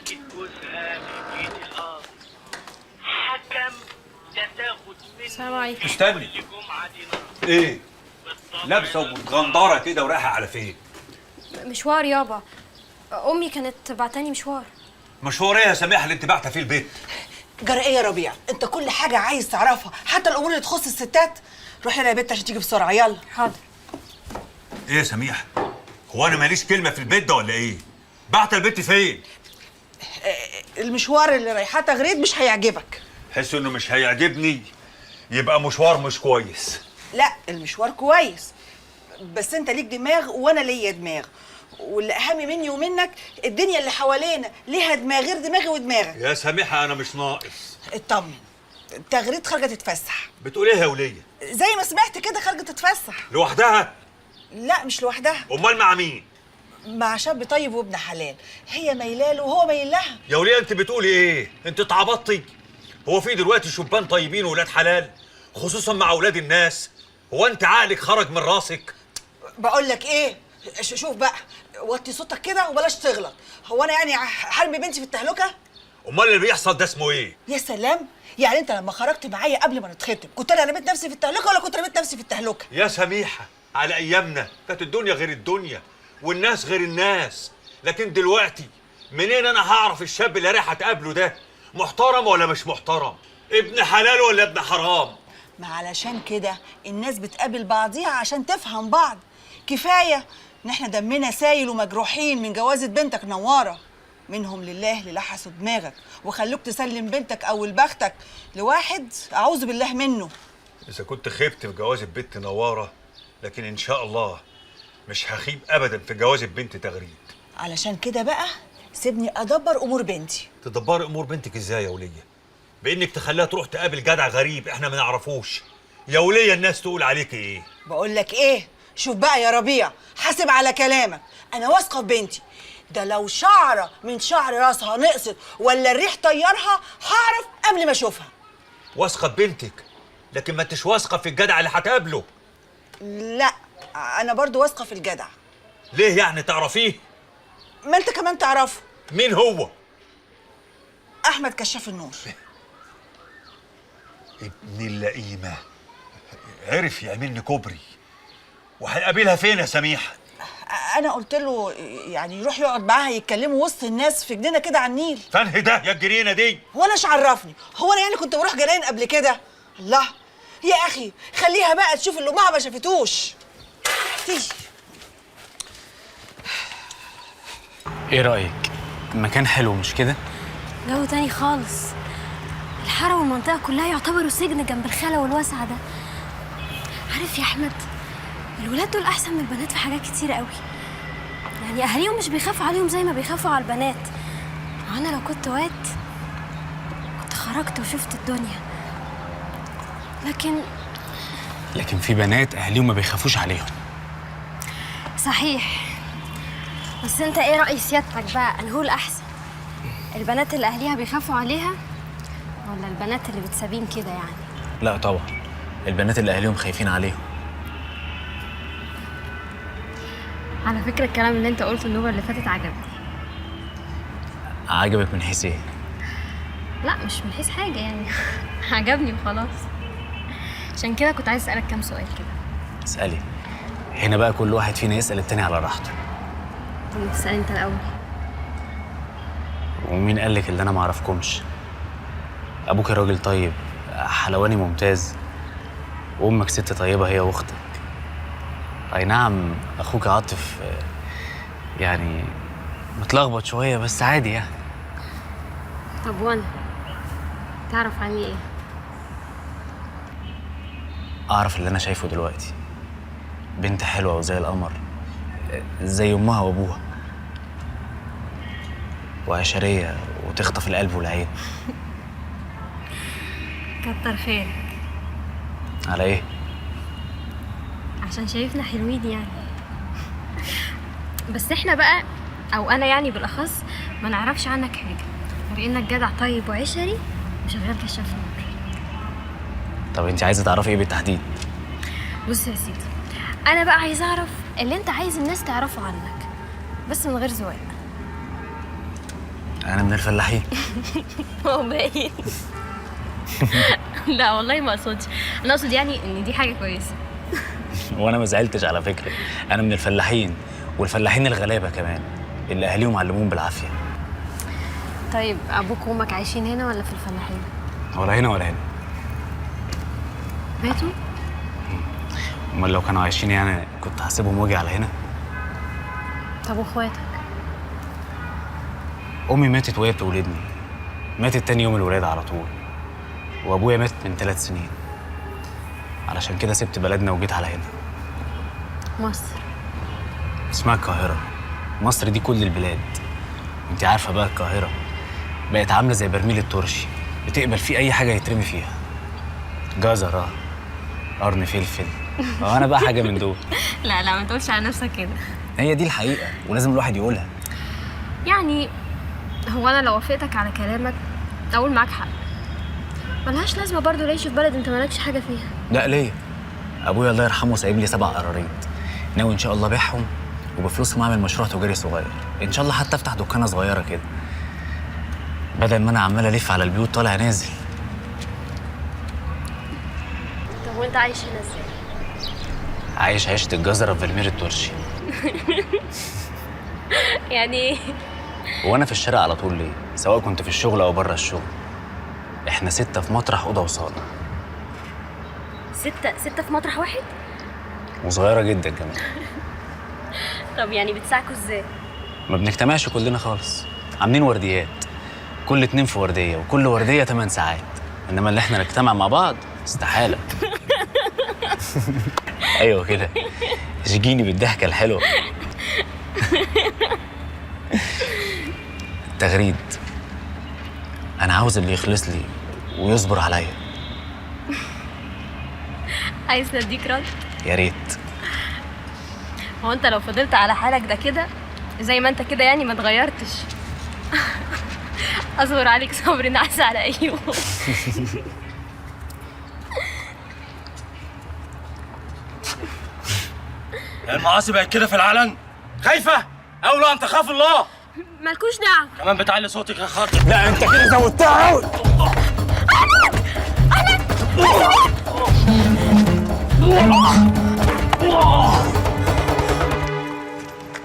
شبكة جوزها في بيت القاضي. حكم ده تاخد منه. السلام عليكم. استني. كل جمعة دينار. ايه لابسه ومتغندره كده ورايحه على فين؟ مشوار يابا، امي كانت بعتاني مشوار. مشوار ايه يا سميحة اللي انت بعتها فيه البيت؟ جرى ايه يا ربيع؟ انت كل حاجة عايز تعرفها، حتى الامور اللي تخص الستات. روحي يا بنت عشان تيجي بسرعة. يلا. حاضر. ايه يا سميحة؟ هو انا ماليش كلمة في البيت ده ولا ايه؟ بعت البيت فين؟ المشوار اللي رايحاه تغريد مش هيعجبك. حس انه مش هيعجبني يبقى مشوار مش كويس. لا المشوار كويس، بس انت ليك دماغ وانا ليا دماغ، واللي اهم مني ومنك الدنيا اللي حوالينا ليها دماغ غير دماغي ودماغك. يا سميحة انا مش ناقص. اطمن، تغريد خارجه تتفسح. بتقول ايه يا وليه؟ زي ما سمعت كده، خارجه تتفسح. لوحدها؟ لا مش لوحدها. امال مع مين؟ مع شاب طيب وابن حلال، هي ميلاله وهو ميل لها. يا وليه انت بتقولي ايه؟ انت اتعبطتي؟ هو في دلوقتي شبان طيبين وولاد حلال، خصوصا مع اولاد الناس؟ هو انت عقلك خرج من راسك؟ بقول لك ايه، شوف بقى، وطي صوتك كده وبلاش تغلط. هو انا يعني حرمي بنتي في التهلكة؟ امال اللي بيحصل ده اسمه ايه؟ يا سلام، يعني انت لما خرجت معايا قبل ما نتخطب كنت انا رميت نفسي في التهلكة ولا كنت رميت نفسي في التهلكة؟ يا سميحة على ايامنا كانت الدنيا غير الدنيا والناس غير الناس، لكن دلوقتي منين انا هعرف الشاب اللي رايح اتقابله ده محترم ولا مش محترم؟ ابن حلال ولا ابن حرام؟ ما علشان كده الناس بتقابل بعضيها عشان تفهم بعض. كفاية ان احنا دمنا سايل ومجروحين من جوازة بنتك نواره. منهم لله اللي لحسوا دماغك وخلوك تسلم بنتك او بختك لواحد اعوذ بالله منه. اذا كنت خبت في جوازة بنت نواره، لكن ان شاء الله مش هخيب ابدا في جوازة بنت تغريد. علشان كده بقى سيبني ادبر امور بنتي. تدبري امور بنتك ازاي يا وليه؟ بانك تخليها تروح تقابل جدع غريب احنا ما نعرفوش. يا وليه الناس تقول عليك ايه؟ بقول لك ايه، شوف بقى يا ربيع، حاسب على كلامك. انا واثقة في بنتي، ده لو شعره من شعر راسها نقصت ولا الريح طيرها هعرف قبل ما اشوفها. واثقة في بنتك، لكن ما انتش واثقة في الجدع اللي هتقابله. لا انا برضو واثقة في الجدع. ليه يعني تعرفيه؟ ما انت كمان تعرفه. مين هو؟ احمد كشاف النور. ابن اللئيمه عرف يعملني كوبري. وهيقابلها فين يا سميحة؟ انا قلت له يعني يروح يقعد معاها يتكلموا وسط الناس في جنينة كده على النيل. فانهي ده يا الجنينة دي؟ هو انا ايش عرفني؟ هو انا يعني كنت بروح جناين قبل كده؟ الله يا اخي خليها بقى تشوف اللي امها ما شافتوش. ايه رايك؟ المكان حلو مش كده؟ جو تاني خالص. الحارة والمنطقة كلها يعتبروا سجن جنب الخلا والواسعه ده. عارف يا احمد، الولاد دول احسن من البنات في حاجات كتير قوي. يعني اهاليهم مش بيخافوا عليهم زي ما بيخافوا على البنات. انا لو كنت واد كنت خرجت وشفت الدنيا، لكن في بنات اهاليهم ما بيخافوش عليهم. صحيح، بس انت ايه رأي سيادتك بقى؟ انهو الاحسن، البنات اللي اهليها بيخافوا عليها ولا البنات اللي بتسابين كده يعني؟ لا طبعا البنات اللي اهاليهم خايفين عليهم. على فكرة الكلام اللي انت قلته النوبة اللي فاتت عجبني. عجبك من حيث ايه؟ لا مش من حيث حاجة يعني عجبني وخلاص. عشان كده كنت عايز اسألك كام سؤال كده. اسألي. هنا بقى كل واحد فينا يسأل التاني على راحته. طب ما تسأل انت الأول. ومين قال لك اللي أنا ما أعرفكمش؟ أبوك راجل طيب، حلواني ممتاز، وأمك ست طيبة هي وأختك. أي نعم أخوك عاطف يعني متلخبط شوية بس عادي يعني. طب وأنا تعرف عني إيه؟ أعرف اللي أنا شايفه دلوقتي. بنت حلوة وزي القمر، زي أمها وأبوها، وعشرية وتخطف القلب والعين. كتر خيرك. على إيه؟ عشان شايفنا حلوين يعني. بس إحنا بقى، أو أنا يعني بالأخص، ما نعرفش عنك حاجة غير إنك جدع طيب وعشري وشغال كشاف نور. طب أنت عايزة تعرفي إيه بالتحديد؟ بص يا سيدي، أنا بقى عايزة أعرف اللي أنت عايز الناس تعرفه عنك، بس من غير زواق. انا من الفلاحين. هو باين. لا والله ما اقصدش، انا اقصد يعني ان دي حاجة كويسة. وانا ما زعلتش على فكرة، انا من الفلاحين، والفلاحين الغلابة كمان اللي اهاليهم علموهم بالعافية. طيب ابوك وامك عايشين هنا ولا في الفلاحين؟ ولا هنا ولا هنا. ماتوا؟ امال لو كانوا عايشين يعني كنت هسيبهم واجي على هنا؟ طب واخواتك؟ امي ماتت وهي بتولدني، ماتت تاني يوم الولادة على طول، وابويا مات من 3 سنين. علشان كده سبت بلدنا وجيت على هنا. مصر اسمها القاهرة، مصر دي كل البلاد. انت عارفه بقى القاهرة بقت عامله زي برميل الترشي، بتقبل فيه اي حاجة يترمي فيها، جزرة، قرن فلفل، انا بقى حاجة من دول. لا لا ما تقولش على نفسك كده، هي دي الحقيقة ولازم الواحد يقولها. يعني هو انا لو وافقتك على كلامك اقول معاك حق، ملهاش لازمه برضه العيش في بلد انت مالكش حاجة فيها. لا ليه؟ ابويا الله يرحمه سايب لي 7 قراريط، ناوي ان شاء الله ابيعهم وبفلوسهم اعمل مشروع تجاري صغير، ان شاء الله حتى افتح دكانه صغيرة كده، بدل ما انا عمال الف على البيوت طالع نازل. طب وانت عايش هنا ازاي؟ عايش عيشه الجزره في برميل الترشي. يعني ايه؟ وانا في الشارع على طول ليه؟ سواء كنت في الشغل او بره الشغل. احنا 6 في مطرح اوضة وصاله. 6 في مطرح واحد؟ وصغيره جدا كمان. طب يعني بتساعكوا ازاي؟ ما بنجتمعش كلنا خالص، عاملين ورديات، كل 2 في وردية، وكل وردية 8 ساعات، انما اللي احنا نجتمع مع بعض استحالة. ايوه كده، اشجيني بالضحكه الحلوة. تغريد، انا عاوز اللي يخلص لي ويصبر عليا. عايز نديك رد؟ يا ريت. هو انت لو فضلت على حالك ده كده زي ما انت كده يعني ما اتغيرتش. اصبر عليك صبر نعس على ايوب. المعاصي بقت كده في العلن؟ خايفة؟ أولى أن تخاف الله. مالكوش دعوة. كمان بتعلي صوتك يا خاطر. لا أنت كده زودتها أوي. أحمد أحمد.